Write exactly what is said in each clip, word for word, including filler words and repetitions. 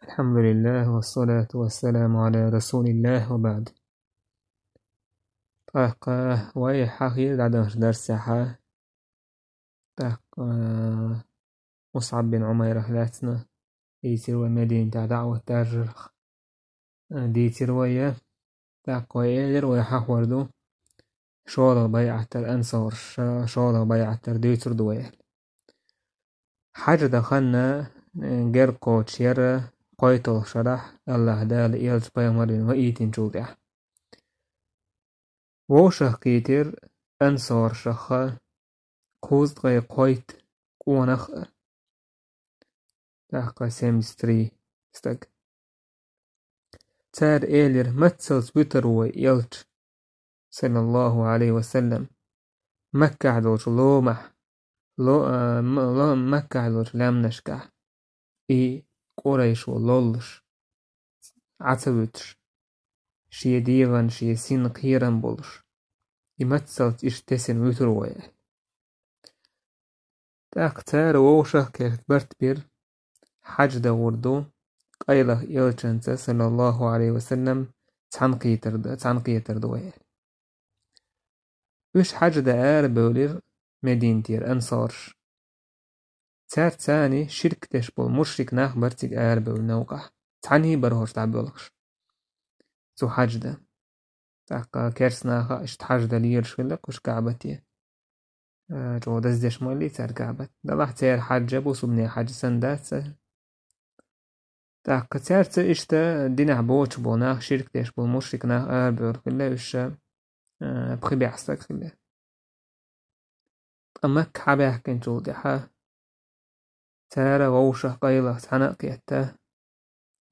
الحمد لله والصلاة والسلام على رسول الله وبعد. ТӀаккха вай хьахийра дӀадаханчу дарсехь, тӀаккха Мусъаб бин Ӏумайрах лаьцна дийцира вай Мединатехь даӀват даржарх. Дийцира вай, тӀаккха вай элира, вай хьахор ду, шолгӀа байӀат дар ансарш, шолгӀа байӀат дар дуьйцур ду вай аьлла. Хьаьж дан хан, э, герга кхочуш яра кхойтталгӀа шарахь, АллахӀ Дала элча пайхамар вина ваийтинчул тӀаьхьа. Вовшахкхийтира ансаршах кхузткъе кхойтта къонах а, тӀаккха семьдесят три стаг. Цара элира: «Маццалц вуьтур ву вай элча, саллаллаху Ӏалайхи ва саллам, Маккахь долчу ломахь, ло-, а, м-, ло-, Маккахь долчу лаьмнашкахь, и Къурайшо лоллуш, Ӏа ца вуьтуш, шен дегӀан, шен синан кхерам болуш, и маццалц иштта тесина вуьтур ву вай», аьлла. ТӀаккха цара вовшах а кхетта барт бира, хьаьж дан гӀур ду, къайлаха элчанца, саллаллаху Ӏалайхи ва саллам, цхьаьнакхетар ду, цхьаьнакхетар ду вай аьлла. Уьш хьаьж дан арабевлира Мединатера ансарш. Цаьрца царна ширк деш болу мушрик нах бара цига арабевлла новкъахь, цхьаьний бара хӀорш дӀабоьлхуш цу хьаьж дан. ТӀаккха керста наха иштта хьаьж дан лелаш хилла кхуьш КаӀбате. Э, чӀогӀа даздеш ма хиллий цара КаӀбат. Делахь церан хьаьж бусулбанийн хьаьж санна дац. ТӀаккха цаьрца иштта динехь боцуш болу нах, ширк деш болу мушрик нах арабевлла хилла, уьш, э, пхи бӀе стаг хилла. Ткъа Макка хьабаьхкинчул тӀаьхьа цара вовшах къайлаха цхьаьна а кхетта,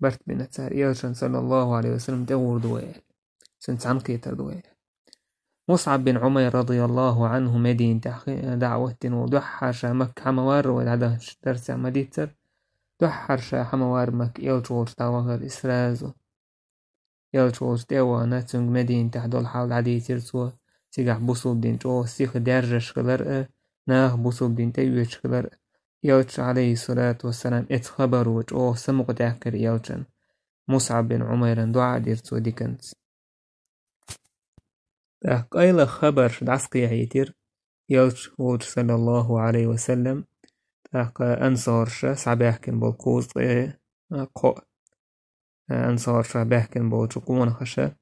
барт бина цара, элчанна, саллаллаху Ӏалайхи ва саллам, тӀе гӀур ду вай аьлла. Цуьнца цхьаьнакхетар ду вай аьлла. Мусъаб бин Ӏумайр, радияллаху Ӏанху, Мединатехь хи-, дӀа а хӀоттийна волу, дуьххьара ша Макка хьа ма-варра, вай дӀадаханчу дарсехь ма-дийццара, дуьххьара ша хьа ма-варра Макка элча волчу дӀавахара иза сразу. Элча волчу тӀе а вахана, цуьнга Мединатехь долу хьал дӀадийцира цо, цигахь бусулба дин чӀогӀа сиха даьржаш хилар а, наха бусулба дин тӀеоьцуш хилар а. Элча, Ӏалайхиссалату вассалам, эцу хабаро чӀогӀа самукъадаьккхира элчанна. Мусъаб бин Ӏумайран дуӀа а дира цо диканца. ТӀаккха къайлаха хабарш дӀасакхехьийтира элча волчу, саллаллаху Ӏалайхи ва саллам, тӀаккха ансарша схьабаьхкина болу кхузткъе кхоъ, ансарша баьхкина болчу къонахаша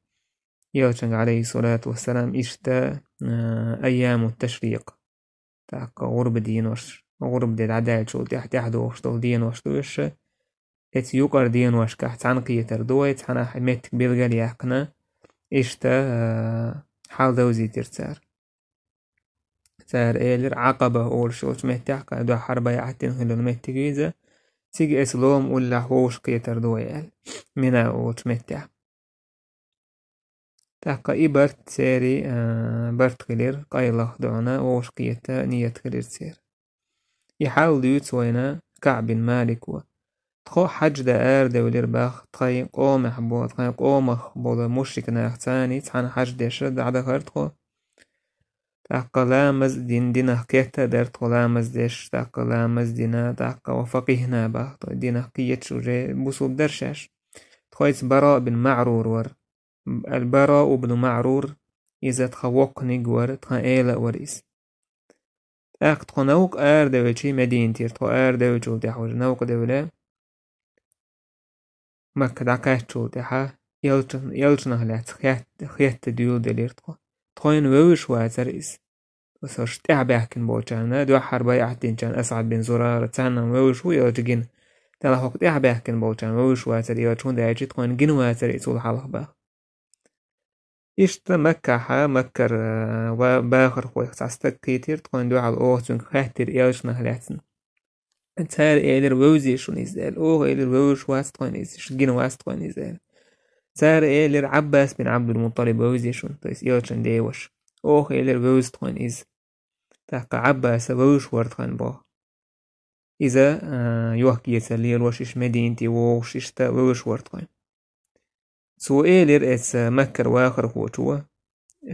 элчанга, Ӏалайхиссалату вассалам, иштта, а, айяму ташрикъ, тӀаккха гӀурба денош, гӀурба де дӀадаьллачул тӀаьхьа тӀаьхьадогӀуш долу денош ду уьш, эцу юкъара деношкахь цхьаьнакхетар ду вай, цхьанахь меттиг билгалъяьккхина, иштта, а, хьал довзийтира цара. Цара элира, Ӏакъаба олуш йолчу меттехь, кхин дуьххьара байӀат дина хиллачу меттиге иза, цига эцу лома уллехь вовшахкхетар ду вай аьлла, Мина олучу меттехь. ТӀаккха и барт церан, а, барт хилира, къайлаха дуьхьал вовшахкхета ният хилира церан. И хьал дуьйцу вайна КаӀб бин Малико. Тхо хьаьж дан арадевлира боху, тхайн къомах бо-, тхайн къомах болу мушрик нах, царний цхьаьна хьаьж деш дӀадахара тхо. ТӀаккха ламаз а дина, динах кхетта а дара тхо ламаз деш, тӀаккха ламаз а дина, тӀаккха ва факъихна боху, тхо динах кхеташ уже бусулба дара шаьш. Тхоьца Бараъ бин МаӀрур вара. Ал-Бараъ ибн МаӀрур, иза тхан воккханиг вара, тхан эла а вара иза. ТӀаккха тхо новкъа арадевлча, Мединатера тхо арадевллачул тӀаьхьа уже новкъа девлла, Макка дӀакхаьччул тӀаьхьа элчан-, элчанах лаьцна хет-, хетта дуьйладелира тхо. Тхойна вевзаш вацара иза. Аса уьш тӀаьхьабаьхкина болчарна, дуьххьара байӀат динчарна, АсӀад бин Зурара, царна вевзаш ву элча гина. Делахь хӀокху тӀаьхьабаьхкина болчарна вевзаш вацара элча, хӀунда аьлча тхойна гина вацара иза цул хьалха боху. Иштта Маккахьа, Маккара, ва-, бахархойх цхьа стаг кхийтира тхойна дуьхьал, оха цуьнга хаьттира элчанах лаьцна. Цара элира, вевзий шуна иза аьлла. Оха элира, вевзаш вац тхойна иза, ш-, гина вац тхойна иза аьлла. Цара элира, Ӏаббас бин Ӏабдул-Мутталиб вевзий шуна, то есть элчан деваша. Оха элира, вевза тхойна иза. ТӀаккха Ӏаббаса вевзаш вара тхойна боху. Иза, а, йохк-эцар лелош, иштта Мединате вогӀуш, иштта вевзаш вара тхойна. Цо элира эцу Маккара вахархочо,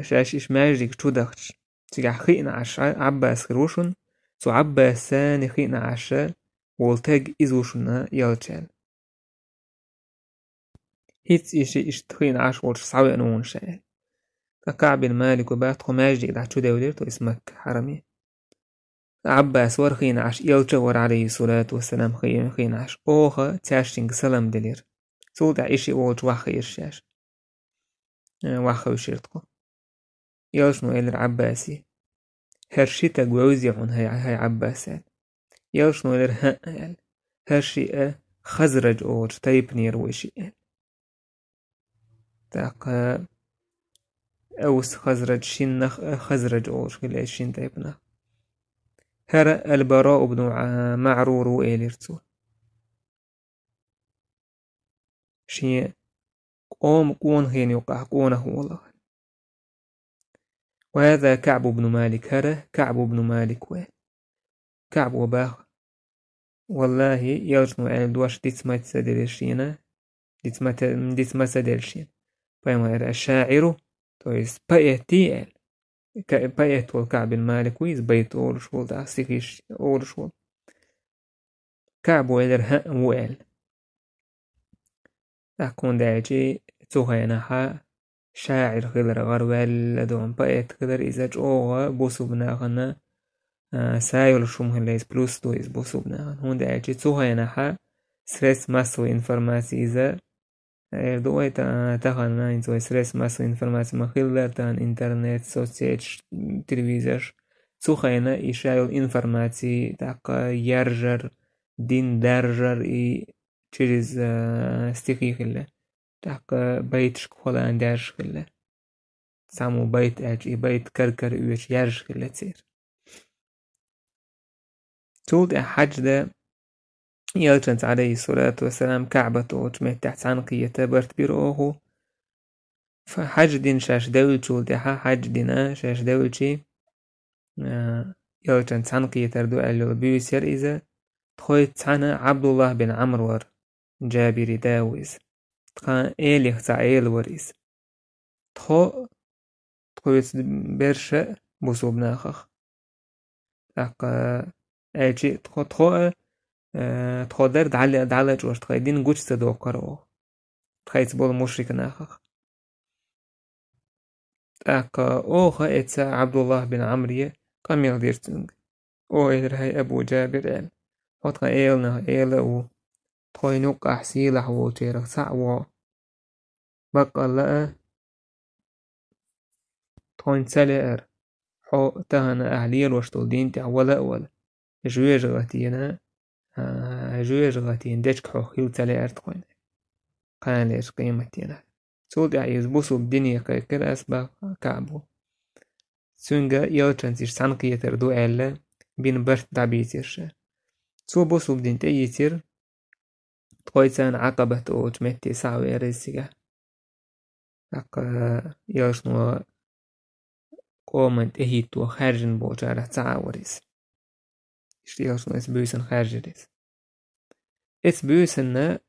шаьш иштта маьждиг чу дахча, цигахь хиъна Ӏаш Ӏаббас хир ву шуна, цу Ӏаббасана хиъна Ӏаш волу стаг иза ву шуна элча аьлла. Ицци иштта хиъна Ӏаш волчу схьавеана ву ша аьлла. Ткъа Каъб бин Малико бах тхо маьждиге дӀа чу девлира, то есть Макка хьараме. Ӏаббас вара хиъна Ӏаш, элча а вара, Ӏалайхи ссалату вассалам, хи-, хиъна Ӏаш. Оха цаьршинга салам делира. Цул тӀаьхьа и шиъ волчу ваха хиира шаьш. Э, ваха хевшира тхо. Элчано элира Ӏаббасе: «ХӀара ши стаг вевзий хьуна, хӀай, хӀай Ӏаббас?» — аьлла. Элчано элира: «ХӀаъ», — аьлла. «ХӀара шиъ а Хазраж олучу тайпанера ву и шиъ», — аьлла. ТӀаккха Аус, Хазраж шиннах а Хазраж олуш хилла иза шина тайпанах. «ХӀара Аль-Бараъ ибн Ма-, МаӀрур ву», — элира цо. Шен къоман къонахийна юкъахь къонах волу. «Ва хаза Каъб ибн Малик», хӀара Каъб ибн Малик ву. Каъбо бах: «Валлахи, элчано аьлла дош диц ма ца делира шена, диц ма ца, диц ма ца делира шена». Пайхамар: «Аш-шаӀиру», то есть поэт аьлла. Ка-, поэт волу Каъб бин Малик ву иза, байт олуш волу, тӀаккха стихиш олуш волу. Каъбо элира: «ХӀаъ, ву», — аьлла. ТӀаккха, хӀунда аьлча цу хенахь шаӀир хилар гӀараваьлла ду, поэт хилар иза чӀогӀа бусулба нахана, а, са йолуш хӀума хилла иза, плюс ду иза бусулба нахана. ХӀунда аьлча цу хенахь средств массовой информации иза, эр ду вай та-, тахана, хӀинца вай средств массовой информации ма хиллара тахана, интернет, соцсеташ, телевизорш. Цу хенахь и ша йолу информаци тӀаккха яржар, дин даржар и через, а, стихи хилла. ТӀаккха байташка холан даьржаш хилла. Цхьаммо байт аьлча, и байт кар-кара оьцуш яьржаш хилла церан. Цул тӀаьхьа хьаьжда элчанца, Ӏалайхи ссалату вассалам, Каъбат олучу меттехь цхьаьна кхета барт бира оха. Ф-, хьаьж дина шаьш девллачул тӀаьхьа, хьаьж дина шаьш девллачий, а, элчанца цхьаьна кхетар ду аьлла йолу буьйса яра иза. Тхоьца цхьаьна Ӏабдуллах бин Ӏамр вара, Джабири да ву иза. Тхан элех цхьа эла вара иза. Тхо, тхоьца берш а бусулба нахах. ТӀаккха, аьлчи тхо, тхо а, э, тхо дара дӀала-, дӀалачкъош, тхайн дин гучу ца доккхура оха. Тхайца болу мушрик нахах. ТӀаккха оха эца Ӏабдуллах бин Ӏамре къамел дира цуьнга. О, элира, хӀай Абу Джабир, аьлла, хьо тхан эланах эла а ву, тхойна юккъахь сийлахь волчерах цхьаъ ву. Баккъалла а, тхойна ца лаьара хьо тахана ахь лелош долу дин тӀехь вала а вала, жоьжахатина, а, жоьжахатина дечиг хьох хила ца лаьара тхойна кханалерчу къематдийнахь. Цул тӀаьхьа иза бусулба дине кхайкхира ас, бах Каъбо. Цуьнга элчанца иштта цхьаьна кхетар ду аьлла, бина барт дӀабийцира ша. Цо бусулба дин тӀеийцира, тхойца цхьаьна Ӏакъабат олучу метте схьавеара иза цигахь. ТӀаккха элчано къоман тӀехӀитто хаьржина болчарах цхьаъ вара иза. Иштта элчано эца буьйсанна хаьржира иза. Эца буьйсанна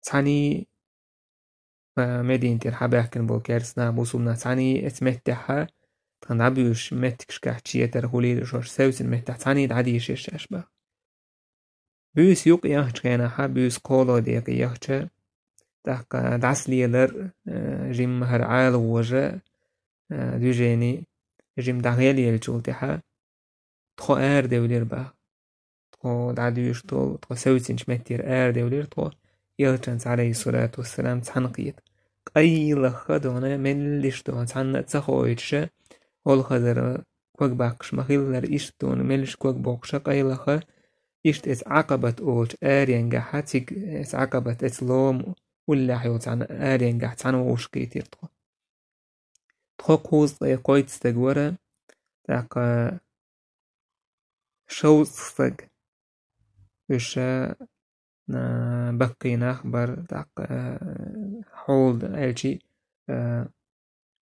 цхьаьний, а, Медина тӀера хьабаьхкина болу керста нах, бусулба нах цхьаьний эца меттехь, тхан дӀабуьйсуш меттигашкахь четар хуьлийла шаьш, севцина меттехь цхьаьний дӀадийшира шаьш, бах. Буьйса юкъа яхча хенахь, буьйса кхоалгӀа декъе яхча, тӀаккха дӀасалелар, э, жимма хӀара Ӏалагожа, э, движени, жимма дӀахьелъеллачул тӀаьхьа, тхо арадевлира, бах. Тхо дӀадуьйш долу, тхо севцинчу меттера арадевлира тхо, элчанца, Ӏалайхи ссалату вассалам, цхьаьна кхета. Къайлаха а дона, меллиш а дона, цхьанна а ца хоуьйтуша, олхазара ког баккхаш ма-хиллара, иштта дона, меллиш ког боккхуша къайлаха, иштта эца Ӏакъабат олучу аренгахьа, цига эца Ӏакъабат, эца лома уллехь йолу цхьана аренгахь цхьаьна вовшахкхийтира тхо. Тхо кхузткъе кхойтта стаг вара, тӀаккха шовзткъа стаг. Уьш, а, баккхий нах бара, тӀаккха, а, хьолда аьлчи, а,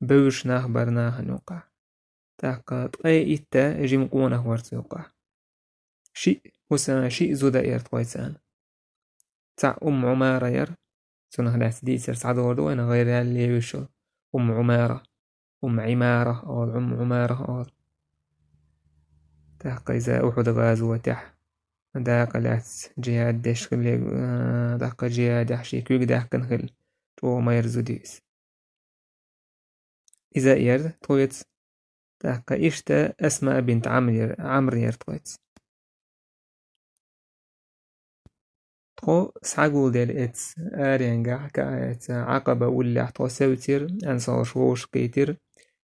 бевзаш нах бара нахана юккъахь. ТӀаккха ткъе итт жима къонах вара цу юккъахь. Шиъ, хӀусам, шиъ зуда яра тхойцана. Цхьаъ Умму Ӏумара яра, цунах лаьцна дийцар схьадогӀур ду вайна, гӀайрал левиш йолу. Умму Ӏумара, Умму Ӏимара олу, Умму Ӏумара олу. ТӀаккха иза Ухьуд гӀазотехь дакъа лаьцна джихӀад деш хилла, а, тӀаккха джихӀадехь шен куьг даьккхина хилла. чӀогӀа майра зуда ю иза. Иза а яра тхоца, тӀаккха иштта Асмаъ бинт Ӏамр яра, Ӏамр яра тхоца. Тхо схьагулделла эца аренгахь, ка-, эца Ӏакъаба уллехь тхо севцира, ансараш вовшахкхийтира,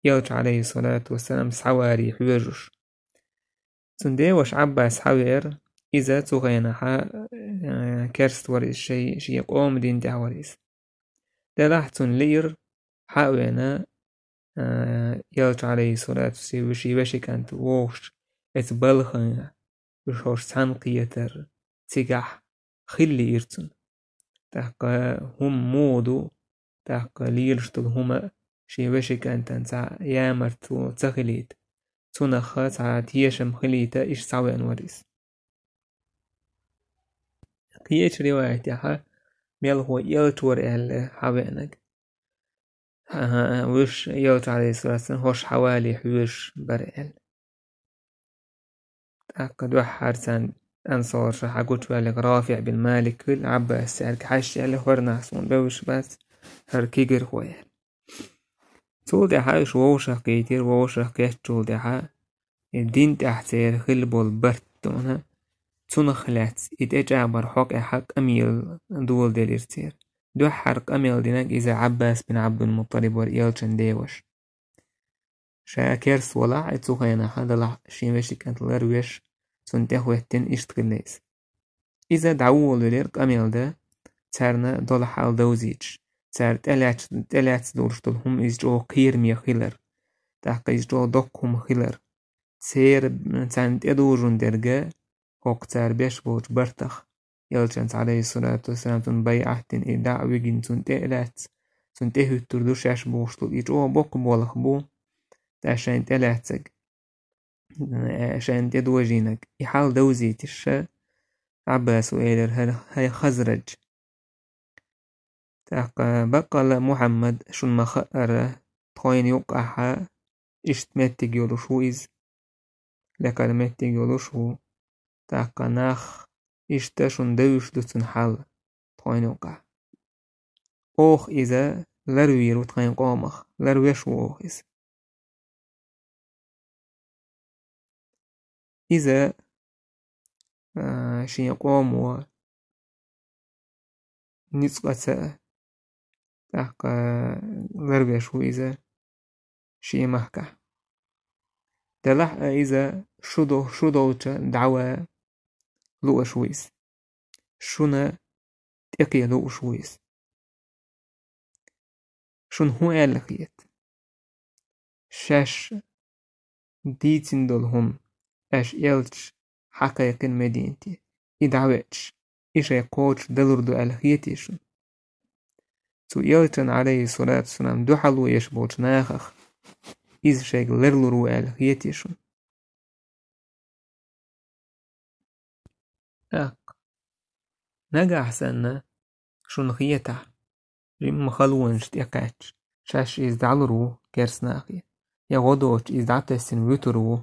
Элча, Ӏалайхиссалату вассалам, схьаварий хьоьжуш. Цун деваша Ӏаббас схьавеара, иза цу хенахьа, э, керста вара иза, шай-, шен къоман дин тӀехь вара иза. Делахь цунна лиира, хьа а вена, э, Элча, Ӏалайхиссалату вассалам, шен вешин кӀант вогӀуш, эца балхана, уьш хӀорш цхьаьна кхетар, цигахь хила лиира цунна. ТӀаккха хӀума муха ду, тӀаккха лелаш долу хӀума шен вешин кӀантана цхьа ямарта ца хилийта, цунах цхьа тешам хилийта, иштта схьавеана вара иза. Кхечу риваятехьа, мелхо Элча вара аьлла хьавеанарг. ХӀан-хӀа, вуьш Элча, Ӏалайхиссалату вассалам, хӀорш хьавалий хьоьжуш бара аьлла. ТӀаккха дуьххьара царна ансарша хьагучуваьлларг РафиӀ бин Малик хилла, Ӏаббас цаьрга хьаьжча аьлла, хӀара нах суна бевзаш бац, хӀара кегирхо аьлла. Цул тӀаьхьа уьш вовшахкхийтира, вовшахкхеттачул тӀаьхьа, и дин тӀехь церан хилла болу барт дуьйна, цунах лаьцна и тӀечӀагӀбар хьокъехьа къамел доладелира церан. Дуьххьара къамел динарг иза Ӏаббас бин Ӏабдул-Мутталиб вара, Элчан деваша. Ша керста валахь а, цу хенахьа далахь шен вешин кӀант ларвеш, цунна тӀехӀоьттина, иштта хилла иза. Иза дӀаволавелира къамел дан, царна долу хьал довзуьйтуш, цара тӀелаьцна, тӀелаьцна долуш долу хӀума иза чӀогӀа кхераме хилар, тӀаккха иза чӀогӀа доккха хӀума хилар. Церан, царна тӀедужун дерг хӀокху цара беш болчу бартах, Элчанца, Ӏалайхиссалату вассалам, цунна байӀат дина, и дӀа а вигина, цунна тӀе а лаьцна, цунна тӀехӀуьттур ду шаьш бохуш долу, и чӀогӀа боккха болх бу, тӀаккха шайна тӀелаьцнарг, э, шайна тӀедожийнарг. И хьал довзуьйтуш Ӏаббаса элира: «ХӀай, хӀай Хазрадж». ТӀаккха баккъалла а, Мухьаммад, шуна ма-хаъара, тхойна юккъахьа иштта меттиг йолуш ву иза, лекхара меттиг йолуш ву. ТӀаккха нах иштта шуна девзаш ду цуьнан хьал тхойна юккъахь. Оха иза ларвийр ву тхайн къомах, ларвеш ву оха иза. Иза, а, шен къомо ницкъаца, тӀаккха ларвеш ву иза шен махкахь. Делахь а иза шу до-, шу долча дӀаван лууш ву иза. Шуна тӀекхе лууш ву иза. Шуна хӀун аьлла хета? Шаьш дийцина долу хӀума аша элча хьакхайкхина Мединате, и дӀавеача, и шайн кхочуш далур ду аьлла хетий шуна? Цу элчан, Ӏалайхиссалату вассалам, дуьхьало еш болчу нахах иза шайга ларлур ву аьлла хетий шуна? ТӀаккха нагахь санна шуна хетахь, жимма халонаш тӀекхаьчча, шаьш иза дӀалур ву керстанахе, я гӀо доцуш иза дӀатесна вуьтур ву,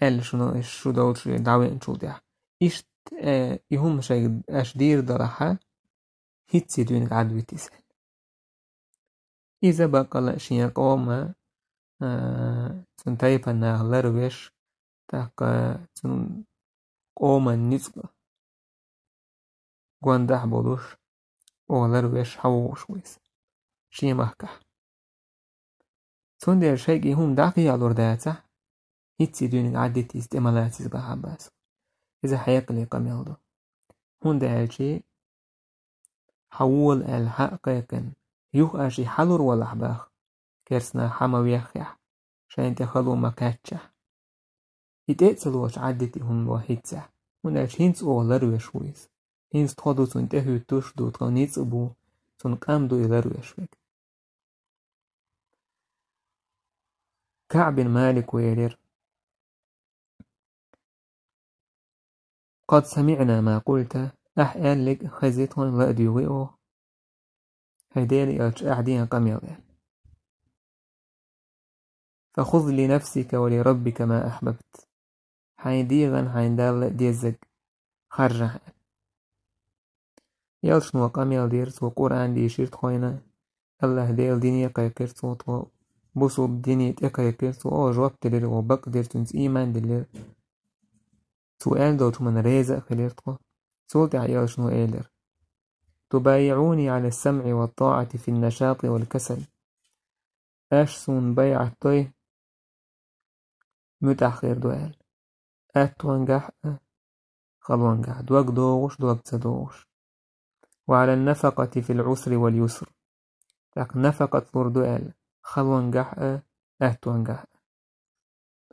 аьлла шуна, шу долчу дӀавеанчул тӀаьхьа. Иштта, э, и хӀума шайга аша дийр далахьа, хӀинцца дуьйна Ӏадвитийса аьлла. Иза баккъала шен къома, а, цуьнан тайпанах ларвеш, тӀаккха цуьнан къоман ницкъ гондахь болуш, оха ларвеш хьавогӀуш ву иза шен махкахь. Цундела шайга и хӀума дӀакхехьалур дацахь, хӀинцца дуьйна Ӏадитийса тӀе ма лацийса бах Ӏаббас. Иза хьекъале къамел ду. ХӀунда аьлча хьан вола аьлла хьа а кхайкхина, юха аша и хьалур валахь бах, керстанах хьа ма веххехь, шайна тӀе хало ма кхаьччахь. И тӀе а ца лоцуш Ӏаддита и хӀума боху хӀинццехь, хӀунда аьлча хӀинца оха ларвеш ву иза. ХӀинца тхо ду цунна тӀехӀуьттуш, ду тхан ницкъ бу, цунна къам ду и ларвеш верг. КаӀб бин Малик ву элира: «قد سمعنا ما قلت», ахь аьллиг хезий тхуна, ла а дуьйгӀий оха. ХӀай Делан элча, ахь дина къамел аьлла. «فخذ لنفسك ولربك ما أحببت». Хьайн дегӀан, хьайн Далла деззаг харжахь аьлла. Элчано къамел дира, цо Къуръан дийшира тхона, АллахӀ Делан дине кхайкхира цо тхо, бусулба дине тӀекхайкхира цо, оха жоп делира, оха бакъдира, цуьнца ийман диллира. Цо аьнна долчу хӀуманна реза а хилира тхо. Цул тӀаьхьа элчано элира: «تبايعوني على السمع والطاعة في النشاط والكسل». Аша суна байӀат дой, муьтӀахь хир ду аьлла. Аьттонгахь а, халонгахь а, дог догӀуш, дог ца догӀуш. «وعلى النفقة في العسر واليسر». ТӀаккха нафакъат лур ду аьлла, халонгахь а, аьттонгахь а.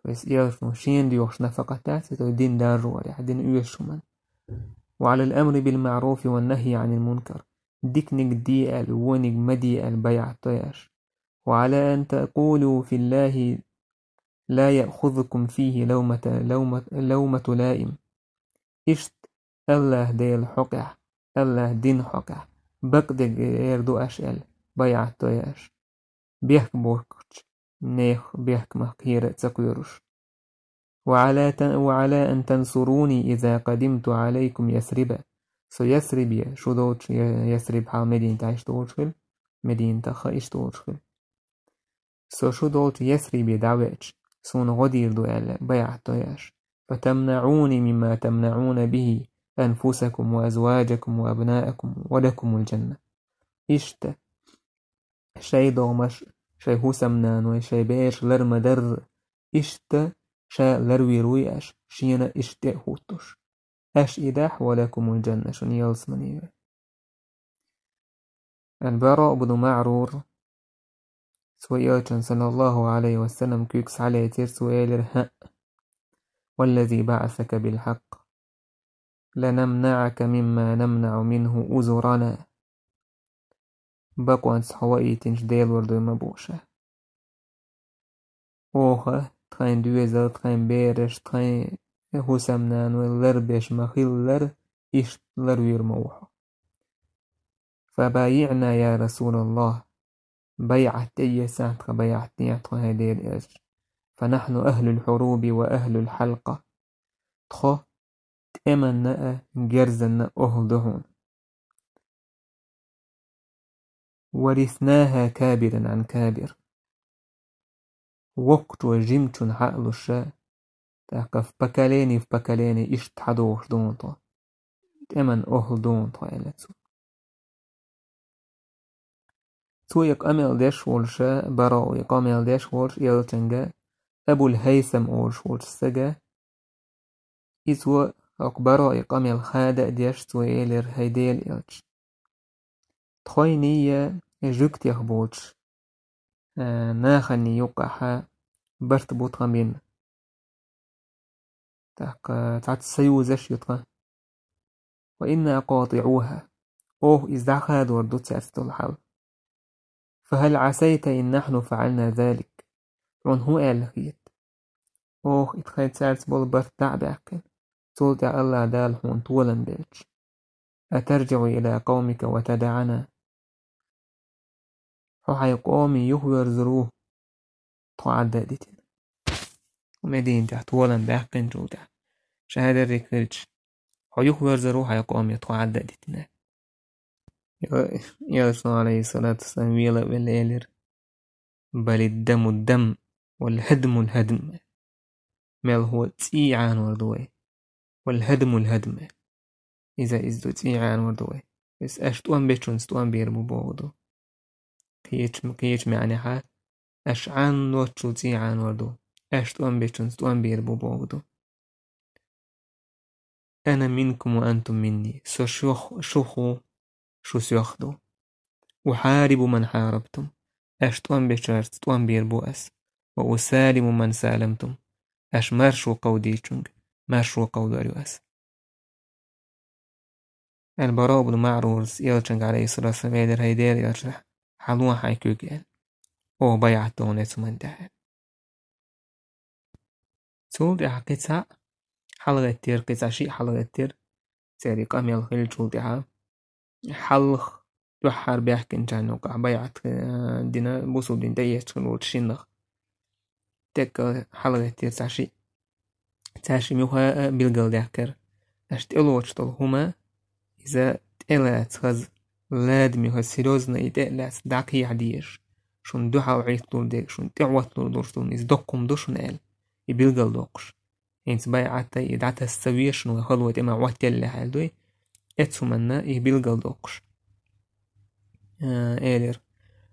То есть, элчано шена доьхуш нафакъат дац, то есть дин даржорехь, дин оьшуш хӀуманна. «وعلى الأمر بالمعروف والنهي عن المنكر». Диканиг де аьлла, вониг ма де аьлла, байӀат дой аша. «وعلى أن تقولوا في الله لا يأخذكم فيه لومة، لومة، لومة لائم». Иштта АллахӀ Делан хьокъехь, АллахӀ дина хьокъехь бакъдерг эр ду аша аьлла, байӀат дой аша. Бехк бохкучу нехан бехкамах кхера а ца кхоьруш. «وعلى تن-، وعلى أن تنصروني إذا قدمت عليكم يثرب». Со Ясрибе, шу долчу Я-, Ясриб хьал Мединатехь иштта волуш хила, Мединатах а иштта волуш хила. Со шу долчу Ясрибе дӀавеача, суна гӀо дийр ду аьлла, байӀат дой аша. «فتمنعوني مما تمنعون به أنفسكم وأزواجكم وأبناءكم ولكم الجنة». Иштта, шайн догӀмаш, шайн хӀусамнаной, шайн бераш лар ма дарра, иштта ша ларвийр вуй аша, шена иштта тӀе а хӀуттуш. Аша и дахь, «ولكم الجنة», шуна ялсамани ю. Аль-Бараъ ибн МаӀрур, цо элчан, саллаллаху Ӏалайхи ва саллам, куьйга схьалецира, цо элира: «ХӀаъ, والذي بعثك بالحق لنمنعك مما نمنع منه أزرنا». Бакъонца хьо ваийтинчу Дела лур дуй ма бу ша. Оха тхайн доьзал, тхайн бераш, тхайн хӀусамнаной ларбеш ма-хиллара, иштта ларвийр ма ву хьо. «فبايعنا يا رسول الله». БайӀат тӀе а ца, тхан байӀат тӀе а, тхо, хӀай Делан элча. «فنحن أهل الحروب وأهل الحلقة». Тхо тӀеманна а, герзанна а охӀла ду хьуна. «ورثناها كابرا عن كابر». Воккхачо жимачунна хьа а луш, тӀаккха в поколение в поколение иштта хьадогӀуш ду хьуна тхо. ТӀеман охӀла ду хьуна тхо, аьлла цо. Цо и къамел деш волуш, Бараъ и къамел деш волуш элчанга, Абул-ХӀайсам олуш волчу стага, иза хӀокху Бараъ и къамел хада а деш, цо элира: «ХӀай Делан элча, тхойний я жуьгтех боцуш, а, наханний юккъахь барт бу тхан бина. ТӀаккха цхьацца союзаш ю тхан. وإنا قاطعوها. Оха иза дӀахадор ду цаьрца долу хьал. فهل عسيت إن نحن فعلنا ذلك». Хьуна хӀун аьлла хета? Оха и тхайн цаьрца болу барт дӀа а баьккхина, цул тӀаьхьа АллахӀ Дала хьуна толам белча. أترجع إلى قومك وتدعنا. Хьо хьайн къоме юхаверзар ву, тхо Ӏадда а дитина. Мединатехь толам баьккхинчул тӀаьхьа, шахӀадарриг хилча, хьо юхаверзар ву хьайн къоме, тхо Ӏадда а дитина. Элчано, алейхиссалату вассалам, вела а велла элира: «بل الدم الدم والهدم الهدم». Мел хӀу цӀий Ӏанор ду вай. «والهدم الهدم». Иза, иза ду, цӀий Ӏанор ду вай. Иза аша тӀом бечунца тӀом бийр бу боху ду. Кхечу, кхечу маьӀнехьа, аша Ӏаночул цӀий Ӏанор ду. Аша тӀом бечунца тӀом бийр бу боху ду. «أنا منكم وأنتم مني». Со шух, шух ву, шу соьх ду. «أحارب من حاربتم». Аша тӀом бечаьрца тӀом бийр бу ас. «وأسالم من سالمتم». Аша маршо кховдийчунга маршо кховдор ю ас. Аль-Бараъ ибн МаӀрурас элчанга, алейхиссалату вассалам, элира: «ХӀай Делан элча, хьало хьайн куьг», – аьлла. Оха байӀат дохуна цу ман тӀехь. Цул тӀаьхьа кхин цхьаъ хьалагӀеттера, кхин цхьа шиъ хьалагӀеттера, церан къамел хиллачул тӀаьхьа. Хьалха дуьххьара баьхкинчарна юкъахь байӀат, э, дина, бусулба дин тӀеэцча хилла волчу шиннах. ТӀеккха хьалагӀеттера цхьа шиъ. Цаьршимма юха а билгалдаьккхира. Аша тӀелоцуш долу хӀума, иза тӀелаца хаза, ладаме хаза серьёзно и тӀе а лаьцна дӀакхехьа дезаш, шун дуьхьал Ӏитталур дерг, шун тӀехӀотталур долуш долу иза доккха хӀума ду шуна аьлла, и билгалдоккхуш. ХӀинца байӀат дай и дӀатаса ца везаш шуна вай хало тӀе ма хӀоттаеллехь аьлла дуй, эцу хӀуманна и билгалдоккхуш. Э, элира.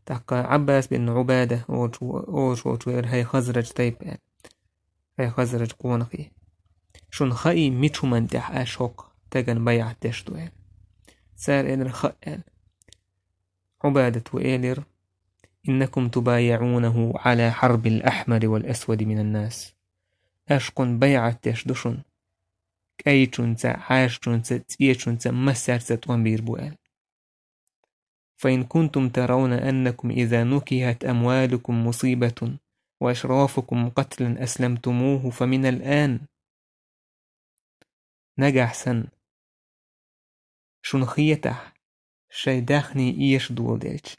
ТӀаккха Ӏаббас бин Ӏубада олуш, олуш волчо элира: «ХӀай Хазрадж тайпа», – аьлла. «ХӀай Хазрадж къонахий. Шуна хаий, мича хӀуманна тӀехь аш хӀокху стагана байӀат деш ду?» – аьлла. Цара элира: «Хаьа», – аьлла. Ӏубадата элира: «إنكم تبايعونه على حرب الأحمر والأسود من الناس». Аш кхунна байӀат деш ду шуна. КӀайчунца, хьаьжачунца, цӀечунца, массаьрца тӀом бийр бу аьлла. «فإن كنتم ترون أنكم إذا نكهت أموالكم مصيبة وأشرافكم قتلا أسلمتموه فمن الآن». Нагахь санна, шуна хетахь, шайн даьхний эша доладелча,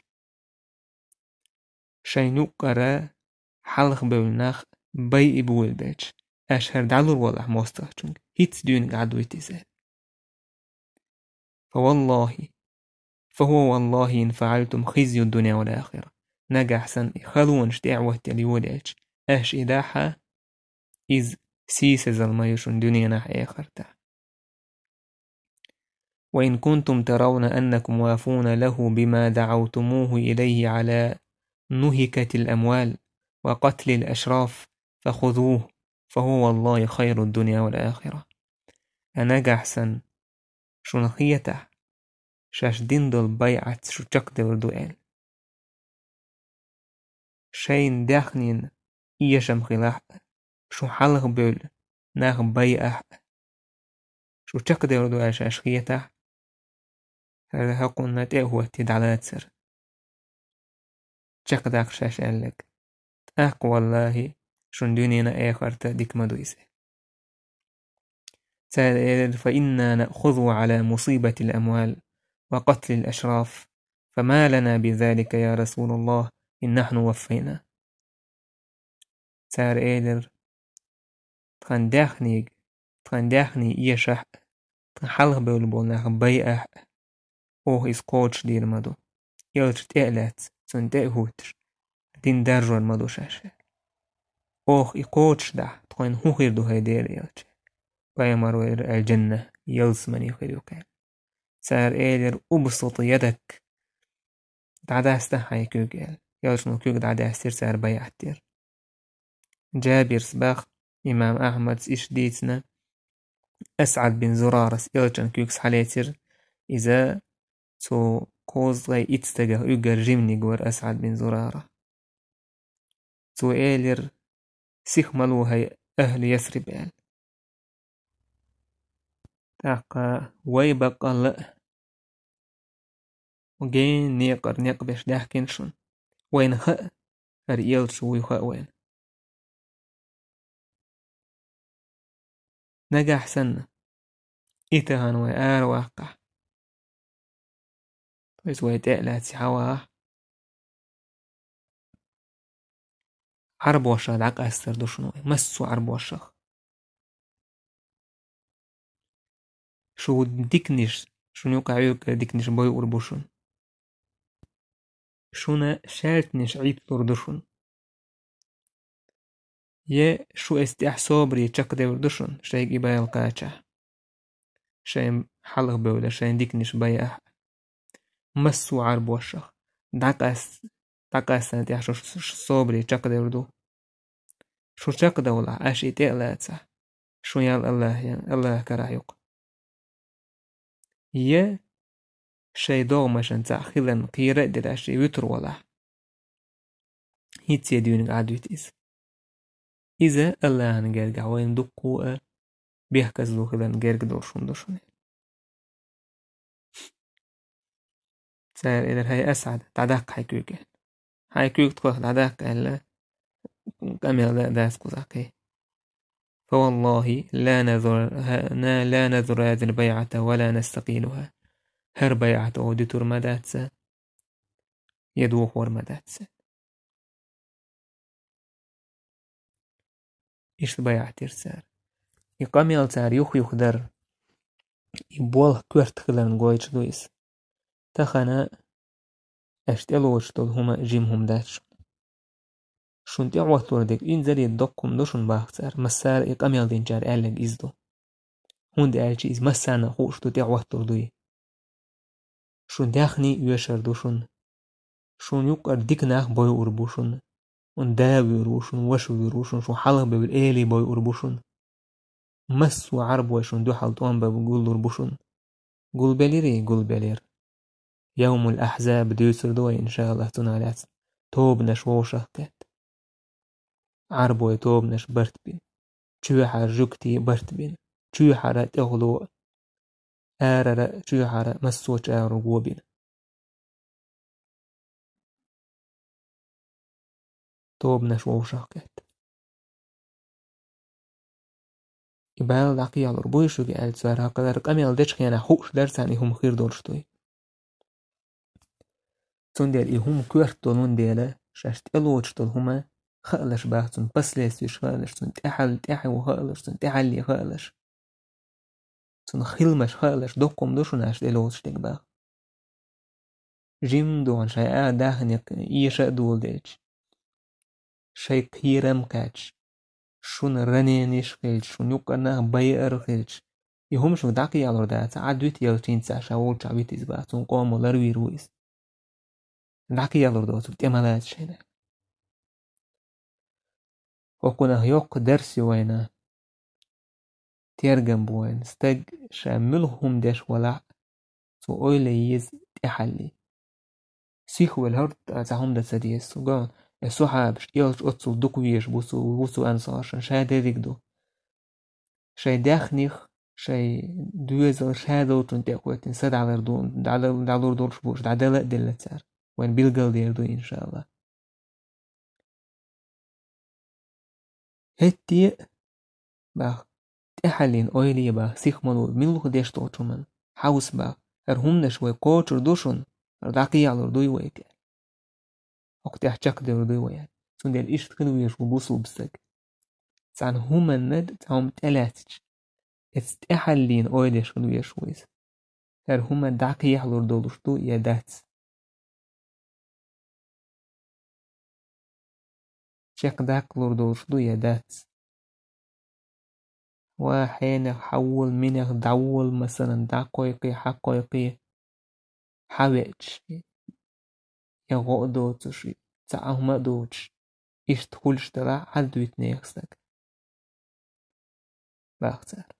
шайн юккъара хьалхабевлла нах байъа болабелча, аш хӀара дӀалур волахь мостагӀчуьнга, хӀинцца дуьйна Ӏад вуьту иза. «فوالله، فهو والله إن فعلتم خزي الدنيا والآخرة». Нагахь санна и халонаш тӀе а хӀоттаелла йолаелча, аш и дахь, иза сийсазалла ма ю шуна дуьненахь а, эхартахь а. «وإن كنتم ترون أنكم وافون له بما دعوتموه إليه على نهكة الأموال وقتل الأشراف فخذوه، فهو والله خير الدنيا والآخرة». Ткъа нагахь санна, шуна хетахь, шаьш дина долу байӀатца шу чекхдевр ду аьлла, шайна даьхнина эшам хилахь а, шу хьалхабевлла нах байахь а, шу чекхдевр ду аьлла шаьш хетахь, хӀара хӀокхунна тӀе а хӀоттий дӀалацара. Чекхдаккха шаьш аьлларг. ТӀаккха, валлахӀи, шуна дуьненан а, эхартан а дика ма ду иза. Цара элира: «فإنا نأخذه على مصيبة الأموال وقتل الأشراف، فما لنا بذلك يا رسول الله إن نحن وفينا». Цара элира: «Тхан даьхниг, тхан даьхний эшахь а, тхан хьалхабевлла болу нах байахь а, оха иза кхочушдийр ма ду. Элча тӀе а лаьцна, цунна тӀе а хӀуттуш, дин даржор ма ду шаьш. Оха и кхочушдахь, тхойн хӀун хир ду, хӀай Делан элча?» Пайхамара элира: «Аль-джанна, ялсамани хир ю кхин». Цара элира: «أبسط يدك, дӀадасса хьайн куьг», – аьлла. Элчано куьг дӀадаьстира, цара байӀат дира. Джабирс боху, имам Ахьмадс иштта дийцина, Асъад бин Зурарас элчан куьг схьалецира, иза цу кхузткъе итт стагах уггар жиманиг вара Асъад бин Зурара. Цо элира: «Сиха ма ло, хӀай ахӀлу Ясриб», – аьлла. ТӀаккха вай баккъалла а гена некъара некъ беш даьхкина шуна. Вайна хаьа, хӀара элча вуй хаьа вайна. Нагахь санна, и тахана вай ара ваккхахь, то есть вай тӀе а лаьцна хьавахахь, Ӏарбошах дӀакъастар ду шуна вай, массо а Ӏарбошах. Шу диканаш, шуна юкъахь Ӏуьйриг диканаш бойур бу шуна. Шуна шаьлтанаш Ӏитталур ду шуна. Я шу эс тӀехь собаре чекхдевр ду шуна, шайга и байла кхачахь. Шайн хьалхабевлла, шайн диканаш байахь а. Массо а Ӏарбошах дӀакъас-, дӀакъассана тӀехь шу, шу, шу собаре чекхдевр ду. Шу чекхдовлахь, аш и тӀе а лацахь, шун ял Аллахьан, Аллахьан карахь ю-кх. Я шайн догӀмашан цхьаъ хиларна кхера а дира аш и вуьтур валахь, хӀинцца дуьйна Ӏад вуьту иза. Иза Аллахьан гергахь вайна дуккха а бехказло хиларна герга долуш хӀума ду шуна. Цара элира: «ХӀай Асъад, дӀадаккха хьайн куьг», – аьлла. «Хьайн куьг тхох дӀадаккха», – аьлла, къамел дан а дац кхузахь кхин. «فوالله لا نذر، لا نذر هذه البيعة ولا نستقيلها». ХӀара байӀат оха дуьтур ма дац, я дохор ма дац. Иштта байӀат дира цара. И къамел цара юх-юха дара. И болх коьрта хиларна гойтуш ду иза. Тахана аша тӀелоцуш долу хӀума жима хӀума дац шуна. Шуна тӀехӀотталур дерг инзаре доккха хӀума ду шуна, боху цара, массара и къамел динчара аьлларг иза ду. ХӀунда аьлча иза массарна а хууш ду, тӀехӀотталур дуй. Шун даьхний оьшур ду шуна. Шуна юккъара дика нах бойур бу шуна. Шун да вуьйр ву шуна, ваша вуьйр ву шуна, шун хьалха бевлла эли бойур бу шуна. Массо а Ӏарбой шуна дуьхьал тӀом бан гуллур бу шуна. Гулбелирий, гулбелира. Явмул Ахьзаб дуьйцур ду вай, иншааллахӀ, цунах лаьцна. Тобанаш вовшах кхетта. Ӏарбой тобанаш барт бина. Чоьхьара жуьгтий барт бина. Чоьхьара тӀехула, арара, чоьхьара массочу агӀор го бина. Тобанаш вовшах кхетта. И бала дӀакхехьалур буй шуьга аьлла, цара хӀокхуьнара къамел дечу хенахь хууш дара царна и хӀума хир долуш дуй. Цундела и хӀума коьрта долун дела, шаьш тӀелоцуш долу хӀума хаалаш баха, цунна последствиеш хаалаш, цунна тӀаьхьал-, тӀаьхьо хаалаш, цунна тӀаьхьалле хаалаш. Цунна хиламаш хаалаш, доккха хӀума ду шуна аша тӀелоцуш дерг баха. Жимма догӀун шайн а даханиг эша а доладелча, шайн кхерам кхаьчча, шуна ранениш хилча, шуна юккъара нах байар хилча, и хӀума шуьга дӀакхехьалур дац, Ӏад вита ялчийна ца ша волчохь вита иза баха, цунна къомо ларвийр ву иза. ДӀакхехьалур доцург тӀе ма лаца шайна. ХӀокхунах йоккха дарс ю вайна. Тергам бу вайна. Стаг ша муьлха хӀума деш валахь, цо ойла еза тӀаьхьалле. Сихвелла хӀорта цхьа хӀума дан ца деза цо. Гой, э, сахьабаш, элча оццул дукха везаш бу цо, ву цо ансаршна, ша дерриг ду. Шайн даьхних, шайн доьзал ша долчунна тӀе а кхоьттина, са дӀалур ду, дӀалур, дӀалур долуш бу уьш, дӀадала а делла цара. Вайн билгал дер ду, иншааллахӀ. ХӀетте а, бах, тӀаьхьаллин ойла е, бах, сих ма ло, муьлха деш долчу хӀуманна хьовса, бах, хӀара хӀуманаш вай кхочур ду шуна, хӀара дӀакхехьалур дуй вай тӀе. ХӀокху тӀехь чекхдевр дуй вай. Цундела иштта хила везаш ву бусулба стаг. Цхьана хӀуманна, цхьа хӀума тӀелаьцча, эца тӀаьхьаллина ойла деш хила везаш ву иза. ХӀара хӀума дӀакхехьалур долуш ду я дац? Чекхдаккхалур долуш ду я дац? Ва хьенех хьавола, минех дӀавола, масалан, дӀакхойкхий, хьакхойкхий, хьавеача, я гӀо а доцуш, цхьа а хӀума а доцуш, иштта хуьлуш делахь, Ӏад витинехь стаг, бах цара.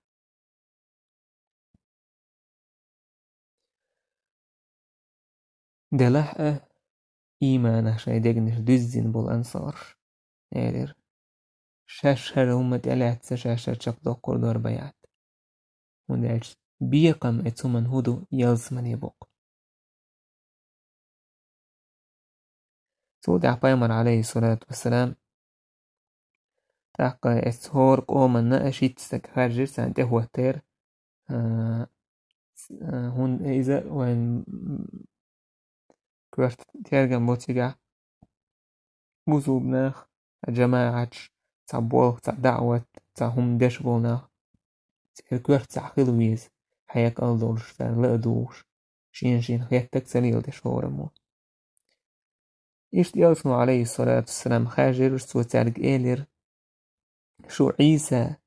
Делахь а, ийманах шайн дегнаш дуьззина болу ансарш, элира, шаьш хӀара хӀума тӀелаьцна, шаьш хӀара чекхдоккхур дара байӀат. ХӀунда аьлча бекхам эца хӀуманна хӀун ду, ялсамане боккха. Цул тӀаьхьа пайхамар, Ӏалайхиссалату вассалам, тӀаккха эца хӀора къоманна а шийтта стаг хаьржира, царна тӀехӀоттийра, а, ц-, а, хӀунда иза вайн коьрта тергам бу цигахь, бусулба нах, цхьа жамаӀаташ, цхьа болх, цхьа даӀват, цхьа хӀума деш болу нах. Церан коьрта цхьаъ хила веза, хьекъал долуш, царна ла а дугӀуш, шена-шена хеттарг ца леладеш хӀораммо. Иштта элчано, Ӏалайхиссалату вассалам, хаьржира уьш, цо цаьрга элира: «Шу Ӏийса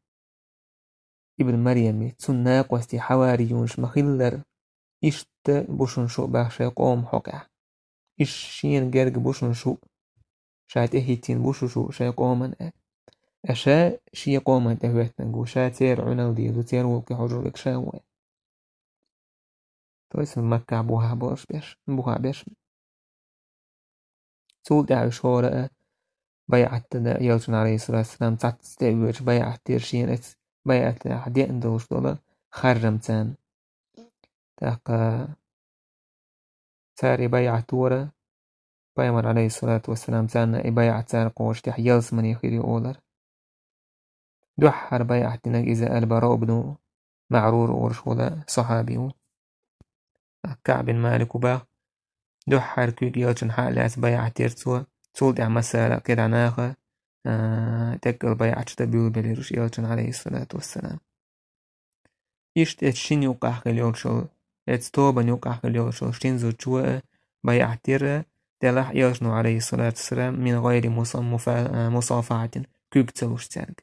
ибн Марьями, цунна накъостий, хьаварийш ма-хиллара, иштта бу шуна шу а бах шайн къоман хьокъехь. Иштта шена герга бу шуна шу а, ша тӀехӀиттийна бу шу шу а шайн къоман а. Ткъа ша шен къоман тӀехӀоьттинарг ву, ша церан Ӏуьналла дийр ду, церан гӀуллакхе хьожур верг ша ву». То есть Маккахь бухахь болуш беш, бухахь беш. Цул тӀаьхьа уьш хӀора а байӀат дан, элчанна, Ӏалайхиссалату вассалам, цхьацца тӀе а воьдуш, байӀат дира шена, эца байӀатехь деана долуш долу харжам царна. ТӀаккха цара и байӀат дора, пайхамар, Ӏалайхиссалату вассалам, царна и байӀат цара кхочуш тӀехь ялсамане хир ю олар. Дуьххьара байӀат динарг иза Аль-Бараъ ибн МаӀрур олуш волу сахьаби ву. КаӀб бин Малик ву бах. Дуьххьара куьйга элчанна хьа а лаьцна байӀат дира цо. Цул тӀаьхьа массара а кхидӀа наха, а, тӀеккъал байӀаташ дан буьйлабелира уьш элчанна, Ӏалайхиссалату вассалам. Иштта эцу шина юккъехь хилла йолчул, эцу тобанна юккъехь хилла йолчул шина зудчо а байӀат дира, делахь а Элчано, Ӏалайхиссалату вассалам, мин гӀайри муса-, муфа-, а, мусафахьатин, куьг ца луш цаьрга.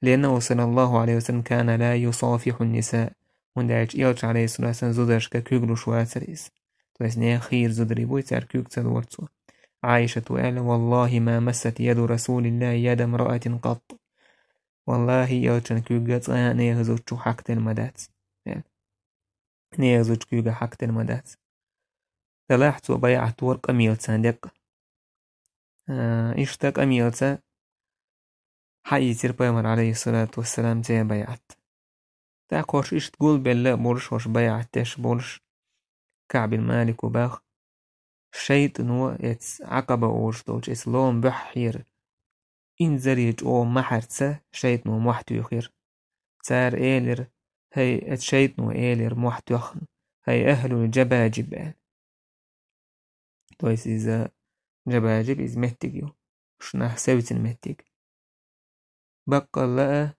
Лианнаху, саллаллаху Ӏалайхи ва саллам, кана ла юсафихьу нниса, хӀунда аьлча Элча, Ӏалайхиссалату вассалам, зударшка куьг луш вацара иза. То есть нехан хийра зударий буй, цаьрга куьг ца лора цо. Ӏайшата аьлла: «Валлахи, ма массат яду Расулиллахи яда мраатин къатту». Валлахи, Элчан куьг цкъа а нехан зудчух хьакхаделла ма дац, аьлла. Нехан зудчун куьг хьакхаделла ма дац. Делахь цо байӀат дора къамелаца деккъа. А, иштта къамелаца хьаийцира пайхамар, Ӏалайхиссалату вассалам, церан байӀат. ТӀаккха хӀорш иштта гулбелла а болуш, хӀорш байӀат деш болуш, Каъб бин Малика боху: «ШайтӀано эцу Ӏакъаба олуш долчу эцу ломан буьххьера инзаре чӀогӀа махьарца шайтӀано мохь туьйхира. Цара элира: „ХӀай, эцу шайтӀано элира мохь тоьхна, хӀай ахӀлул джабаджиб“, аьлла». То есть иза джабаджиб, иза меттиг ю, шуна севцина меттиг. Баккъалла а,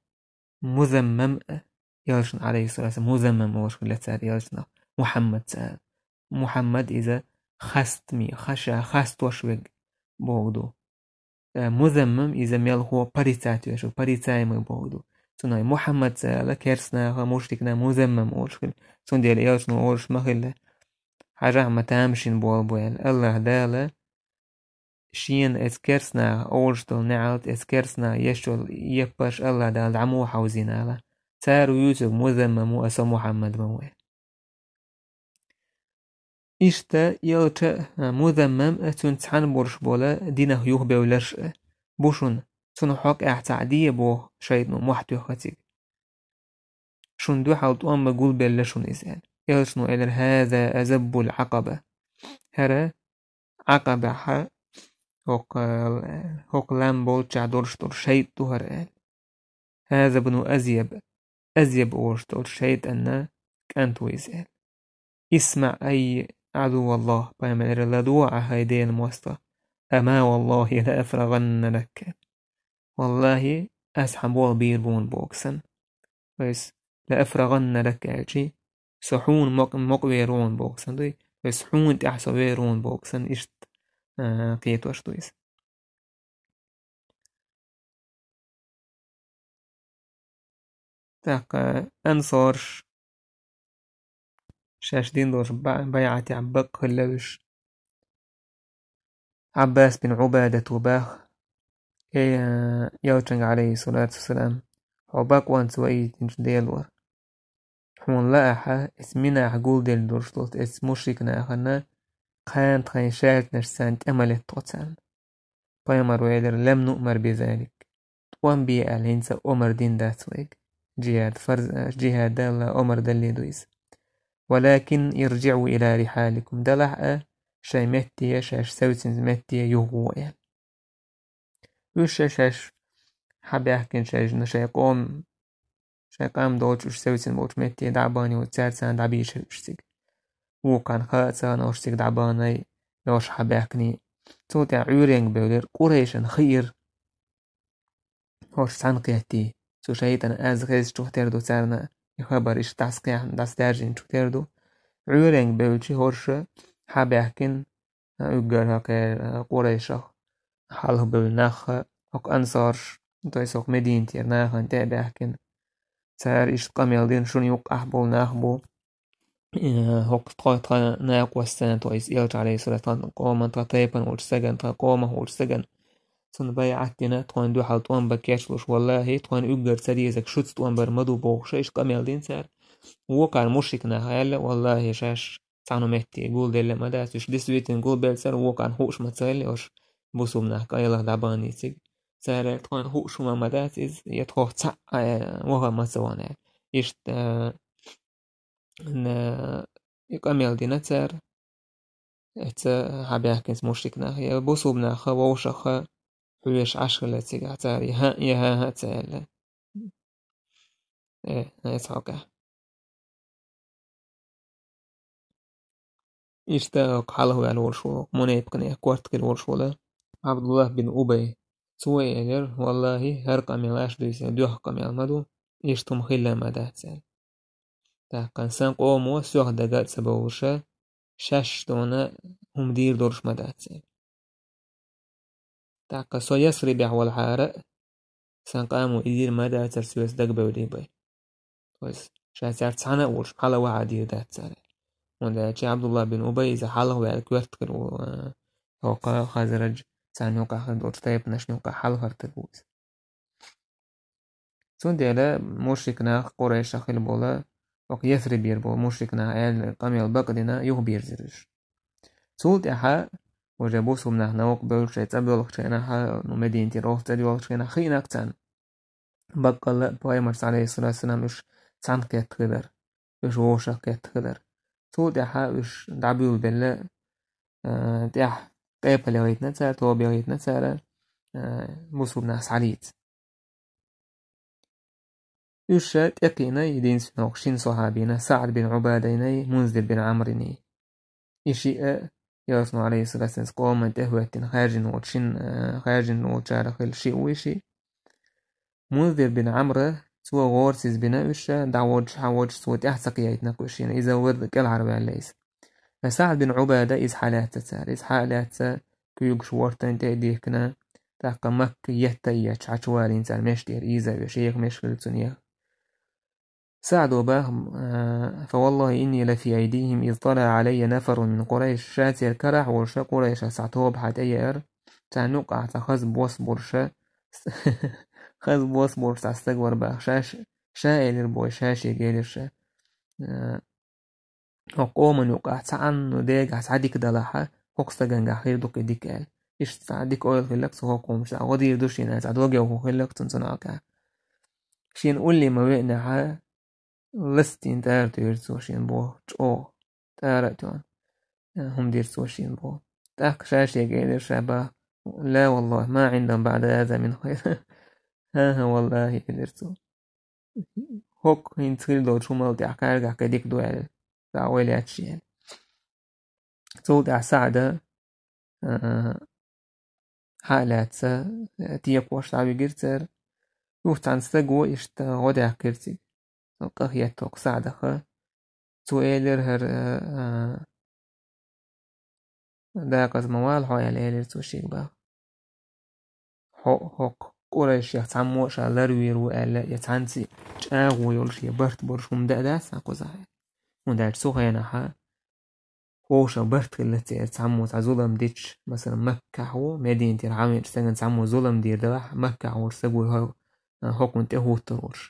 Музаммам а, Элчана, Ӏалайхиссалату вассалам, Музаммам олуш хилла цара Элчанах, Мухьаммад ца аьлла. Мухьаммад иза хастаме, ха-, ша хастош верг бохург ду. Э, Музаммам иза мелхо порицать веш верг, порицаемый бохург ду. Цунах Мухьаммад ца аьлла, керста наха, мушрикна Музаммам олуш хилла. Цундела Элчано олуш ма хилла: «Хьажахь, ма тамашийна болу бу», аьлла. АллахӀ Дала шена эцу керста наха олуш долу неӀалт, эцу керста наха еш йолу еппарш АллахӀ Дала дӀа муха хьовзийна ала? Цара вуьйцург Музаммам ву, а со Мухьаммад ма ву. Иштта Элча а, Музаммам а, цуьнца цхьаьна болуш болу динах юхабевлларш а бу шуна, цунна хьокъехь цхьаъ де боху шайтӀано мохь тоьхна цига. Шуна дуьхьал тӀом бан гулбелла шуна иза, аьлла. Элчано элира: «ХӀаза азаббул Ӏакъаба». ХӀара Ӏакъабехь хӀокху, хӀокху лам болччохь долуш долу шайтӀа ду хӀара, аьлла. «ХӀаза бну Азъяб», Азъяб олуш долчу шайтӀанна кӀант ву иза, аьлла. «ИсмаӀ, ай Ӏадуваллахь», пайхамар элира, «ладогӀа ахь, хӀай Делан мостагӀа, ама валлахӀи ла афрагӀанна лак». Валлахи, ас хьан болх бийр бу хьуна боху сан. То есть, ла афрагӀанна лак аьлчи, со хьуна мукъ-, мукъа вер ву хьуна боху сан дуй. То есть, хьуна тӀехь со вер ву хьуна боху сан, иштта, а, кхетош ду иза. ТӀаккха ансорш шаьш дина долуш ба-, байӀатехь бакъ хилла уьш. Ӏаббас бин Ӏубадата боху, э, Элчанга, Ӏалайхиссалату вассалам: «Хьо бакъонца ваийтинчу Делора, хьуна лаахь, эцу Минахь гулделла долуш долу эцу мушрик нахана кхана тхайн шаьлтанаш царна тӀе ма летто царна». Пайхамар элира: «Лам нуъмар би залик». ТӀом бе аьлла, хӀинца омар дина дац вайга. Джихад фарз, а, джихад далла омар далле ду иза. «Валакин ирджиӀу ила рихьаликум». Делахь а, шайн метте, шаьш севцинчу метте юхагӀо аьлла. Уьш шаьш, шаьш хьабаьхкина шайна, шайн къом, шайн къам долчу уьш севцина болчу метте дӀа а бахана, цаьрца дӀабийшира уьш цига. Вукхарна хаа а ца хиъна, уьш цига дӀабаханай, уьш хьабаьхкиний. Цул тӀаьхьа Ӏуьйренга бевлира, Къурайшан хиира. ХӀорш цхьаьна кхеттий, цу шайтӀан аз хезачух тера ду царна, и хабар иштта дӀасакхехьна, дӀасадаьржинчух тера ду. Ӏуьйренга бевлчи хӀорш хьабаьхкина, уггар хӀокху, э, Къурайшах хьалхабевлла нах, хӀокху ансорш, то есть хӀокху Мединатера нахана тӀе а баьхкина. Цара иштта къамел дина: «Шуна юккъахь болу нах бу, э, хӀокху тхо, тхан накъостана, то есть Элча, Ӏалайхиссалату, тхан къоман, тхан тайпана волчу стагана, тхан къомах волчу стагана. Цунна байӀат дина, тхойна дуьхьал тӀом бан кечлуш, валлахӀи, тхойна уггар ца дезарг шуьца тӀом бар ма ду», бохуш, иштта къамел дина цара. Вукхара мушрик наха аьлла: «Валлахи, шаьш цхьана метте гулделла ма дац, уьш действительно гулбелла цара, вукхарна хууш ма ца хилла, уьш бусулба нах кӀайлах дӀабаханий цига». Цара аьлла: «Тхойна хууш хӀума ма дац иза, я тхох цхьаъ а ваха ма ца вахана», аьлла. Иштта, а, на-, и къамел дина цара, эцца хьабаьхкинчу мушрик наха, я бусулба наха, вовшаха хьоьжуш Ӏаш хилла цигахь цара, я хӀаъ, я хӀан-хӀа ца аьлла. Э, эца хьокъехь. Иштта хӀокху хьалхаваьлла волуш волу, мунепикънех корта хила волуш волу Ӏабдуллах бин Убай. Цо элира: «ВаллахӀи, хӀара къамел аш дуьйцу, доьху къамел ма ду, иштта хӀума хилла ма дац», аьлла. ТӀаккха сан къомо соьх дага а ца бовлуша, шаьш дона хӀума дийр долуш ма дац аьлла. ТӀаккха со Ясрибехь волхьара а, сан къамо и дийр ма дацара соьца дагабевлий бай. То есть, ша цаьрца цхьаьна а волуш, хьала вахьа дийр дац цара. ХӀунда аьлча Ӏабдулла бин Убай иза хьалха ваьлла коьрта хир ву, а, хӀокху Хазраджа царна юкъахь хир долчу тайпанашна юкъахь хьалхара стаг ву иза. Цундела мушрик нах Къурайшах хила болу, хӀокху Ясрибера болу мушрик нах аьлла къамел бакъдина юхабирзира уьш. Цул тӀаьхьа уже бусулба нах новкъа бевлла шайн цӀа боьлхучу хенахь, ну, Мединатера оха цӀа доьлхучу хенахь хиънарг царна. Баккъалла а пайхамарца, алейхиссалату вассалам, уьш цхьаьна кхетта хилар, уьш вовшах кхетта хилар. Цул тӀаьхьа уьш дӀабуьйлабелла, а, тӀаьхьа къепале гӀайтина цара, тоба яхийтина цара, а, бусулба нах схьалийца. Уьш тӀекхиъна единственный шина сахьабина, СаӀд бин Ӏубадайний, Мунзир бин Ӏамриний. И шиъ а, Элчано, алейхиссалату вассалам, къоман тӀехӀоьттина хаьржина волчу шин, э, хаьржина волчарах хилла шиъ ву и шиъ. Мунзир бин Ӏамра, цо гӀорасиз бина уьш, дӀаводуш, хьан водуш, цо тӀаьхьа ца кхиайтина кху шина, иза вара кӀелхьарваьлла иза. СаӀд бин Ӏубада иза хьалаьцна цара. Иза хьалаьцна, куьйгаш вортан тӀе а дихкина, тӀаккха Макка етта а етташ, хьачувалийна цара мешкера, иза а веш, еха меш хилла цунна еха. СаӀдо бах, а, «فوالله إني لفي أيديهم إذ طلع علي نفر من قريش». Ша церан карахь волуша Къурайшах цхьа тоба хьан тӀееара, царна юкъахь цхьа хаза бос болуша, хаза бос болуш цхьа стаг вара бах. Ша, ша элира бой, ша шега элира ша. А, хӀокху къоман юкъахь цхьаъ а дегахь цхьа дика далахьа, хӀокху стагангахь хир ду кхин дика аьлла. Иштта цхьа дика ойла хиллакх цу хӀокху къоманчу, цхьа гӀо дийр ду шена аьлла, цхьа догех хӀун хиллакх цунна, цунна хьалха. Шена улле ма веънехьа, ластийна тӀара туьйхира цо шена боху, чӀогӀа тӀара а тоьхна, хӀума дира цо шена боху. ТӀаккха ша шега элира ша бах: «لا والله، ما عندهم بعد هذا من خير». «ХӀан-хӀа, валлахӀи», — элира цо. «ХӀокху хӀинца хир долчу хӀумал тӀехь кхаьргахь кхин дика ду», — аьлла, цхьа ойла яц шен аьлла. Цул тӀаьхьа СаӀда, а, хьа а лаьцна, текхош дӀавигира цара. Юха цхьана стага иштта гӀо даьккхира цига. Къахетта хӀокху СаӀдаха. Цо элира хӀара, а, дакъаза ма вала хьо аьлла, элира цо шега бах. Хьо, хӀокху Къурайшех цхьаммо а ша ларвийр ву аьлла, я цхьаьнца чӀагӀо йолуш, я барт болуш хӀума дан а дац хьан кхузахь аьлла. ХӀунда аьлча цу хенахьа вовшах барт хилла церан цхьаммо цхьа зулам дича, масала, Маккахь ву, Мединатера хьан веанчу стагана цхьаммо зулам дийр делахь, Маккахь волчу стага вуй хӀо-, хӀокхунна тӀе хӀуттур волуш.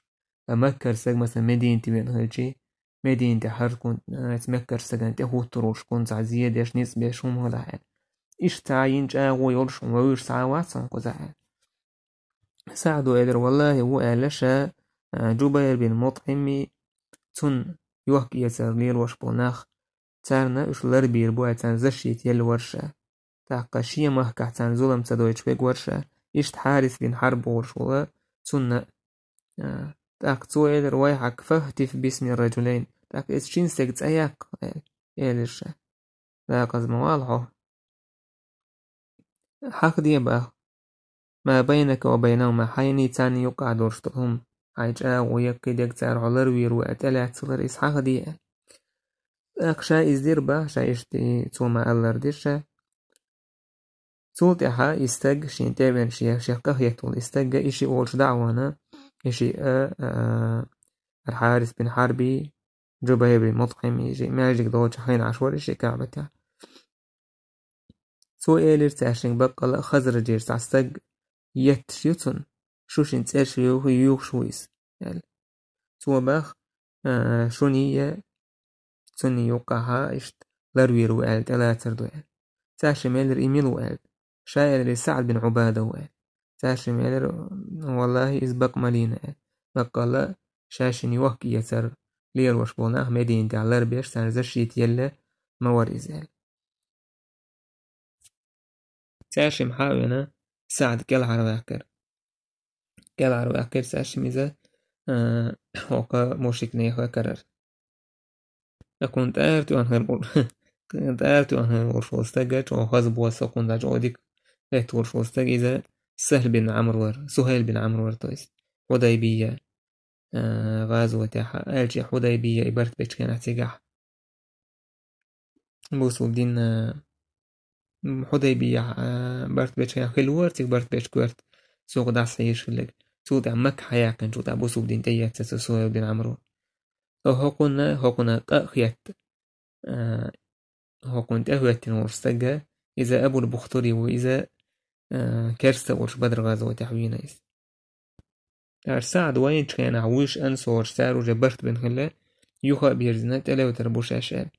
Ткъа Маккара стаг, масала, Мединате веана хилчи, Мединате хӀара кхунна, а, Маккара стагана тӀе хӀуттур волуш, кхунна цхьа зен деш, ницкъ беш хӀума хилахь аьлла. Иштта цхьа йина чӀагӀо йолуш хьуна вевзаш цхьа а вац хьуна кхузахь аьлла. СаӀдо элира: «ВаллахӀи, ву», — аьлла ша, а, Джубайр бин МутӀими, цунна йохк-эцар лелош болу нах, царна уьш ларбийр бу аьлла, царна защита елла вара ша. ТӀаккха шен махкахь царна зулам ца дойтуш верг вара ша. Иштта Хьарис бин Хьарб волуш волу, цунна, а, тӀаккха цо элира: «ويحك، فاهتف باسم الرجلين». ТӀаккха иза шина стеган цӀе яккха, элира ша. Дакъаза ма вала хьо. Хьахаде бах. «ما بينك وبينهما», хьайний царний юккъахь долуш долу хӀума. Хьайн чӀагӀо яккхий дерг цара хьо ларвийр ву аьлла тӀелаьцна хилар, иза хьахаде аьлла. ТӀаккха ша иза дира бах, ша иштта цо ма-аллара дира ша. Цул тӀаьхьа и стаг шен тӀе а веана, шен, шех къахетта волу и стаг, и шиъ волчу дӀа а вахана, и шиъ, а, а, а, Хьарис бин Хьарби, Джубайр бин МутӀими, и шиъ маьждиг долчу хенахь вара и шиъ КаӀбатехь. Цо элира цаьршинга: «Баккъала а Хазраджера цхьа стаг етташ ю цунна, шу шин цӀераш ю, юьйхуш ву иза», — аьлла. Цо бах, а, шуний а, цунний юккъахьа иштта ларвийр ву аьлла тӀелацар ду аьлла. Цаьршимма элира: «И мила ву?» — аьлла. Ша элира: «И СаӀд бин Ӏубада ву», — аьлла. Цаьршимма элира: «ВаллахӀи, иза бакъ ма лийна», — аьлла. Баккъала а ша шина йохк-эцар лелош болу нах Мединатехь ларбеш, царна защита елла ма вара иза аьлла. Цаьршимма хьа а веана, СаӀд кӀелхьарваьккхира. КӀелхьарваьккхира цаьршимма иза, а, хӀокху мушрикнеха карара. Кхунна тӀара тоьхна хир волу, тӀара тоьхна хир волуш волу стаг, чӀогӀа хаза босса, кхунна чӀогӀа дика хетта волуш волу стаг, иза Сахьл бин Ӏамр вара, Сухьайл бин Ӏамр вара, то есть, Хьудайбия. а, гӀазотехь, аьлча Хьудайбия и барт бечу хенахь цигахь. Бусулба дин, а, Хьудайбия, а, барт бечу хенахь хилла вара цига барт бечу коьрта, цо дӀасахьийзаш хилларг. Цул тӀаьхьа Макка хьаяьккхинчул тӀаьхьа бусулба дин тӀеэцна цо Сухайл бин Ӏамро. Со хӀокхунна, хӀокхунна къа а хетта, а, хӀокхунна тӀехӀоьттина волчу стага, иза Абул Бухтури ву, иза, а, керста волчу Бадр гӀазотехь вийна иза. Аш СаӀд вайначу хенахь вуьш ансораш, цара уже барт бина хилла, юха а бирзина, тӀелевтар бу шаьш аьлла.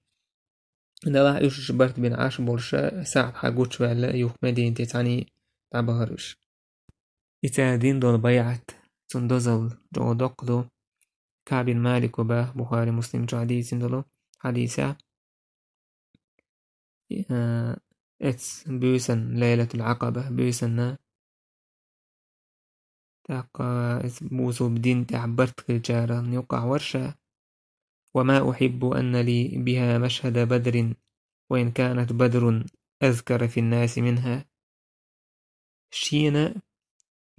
Делахь уьш барт бина Ӏаш болуша, СаӀд хьан гучуваьлла, юха Мединате цхьаьний дӀабахара уьш. И цара дина долу байӀат, цунна дозалла чӀогӀа доккха ду. Каъб бин Малико баха Бухари, Муслим чохь дийцина долу хьадисехь, а, эцу буьйсанна, Лайлатул Ӏакъаба буьйсанна, тӀаккха эцу бусулба дин тӀехь барт хиллачарна юккъахь вара ша: «وما أحب أن لي بها مشهد بدر، وإن كانت بدر أذكر في الناس منها». Шена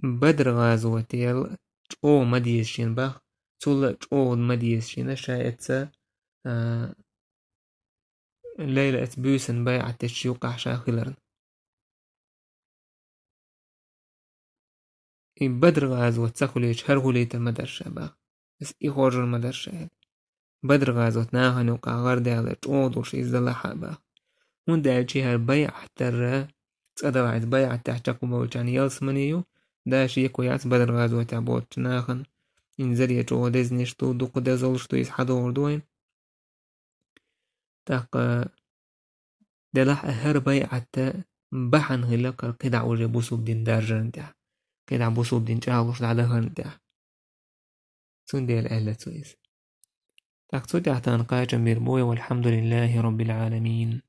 Бадр гӀазотел чӀогӀа ма деза шена баха, цул а чӀогӀа ма деза шена ша эцца, а, Лайла эцу буьйсанна байӀат дечу юккъахь ша хиларна. И Бадр гӀазот ца хуьлуьйтуш, хӀара хуьлуьйтур ма дара ша баха. Аса и хоржур ма дара ша аьлла. Бадр гӀазот нахана юккъахь гӀардаьлла чӀогӀа долуш иза далахь а баха. ХӀунда аьлча хӀара байӀат дарра, цкъа далахь иза байӀат тӀехь чекхболчарна ялсамани ю, дашеко яц Бадр гӀазотехь боцучу нахана. Инзаре чӀогӀа дезнеш ду, дукха дозаллаш ду, иза хьадогӀур ду вайна. ТӀаккха делахь а хӀара байӀат бахьана хилла кхидӀа уже бусулба дин даржарна тӀехь, кхидӀа бусулба дин чӀагӀлуш дӀадахарна тӀехь. Цундела аьлла цо иза. ТӀаккха цу тӀехь тахана кхачам бийр бу вай: «والحمد لله رب العالمين».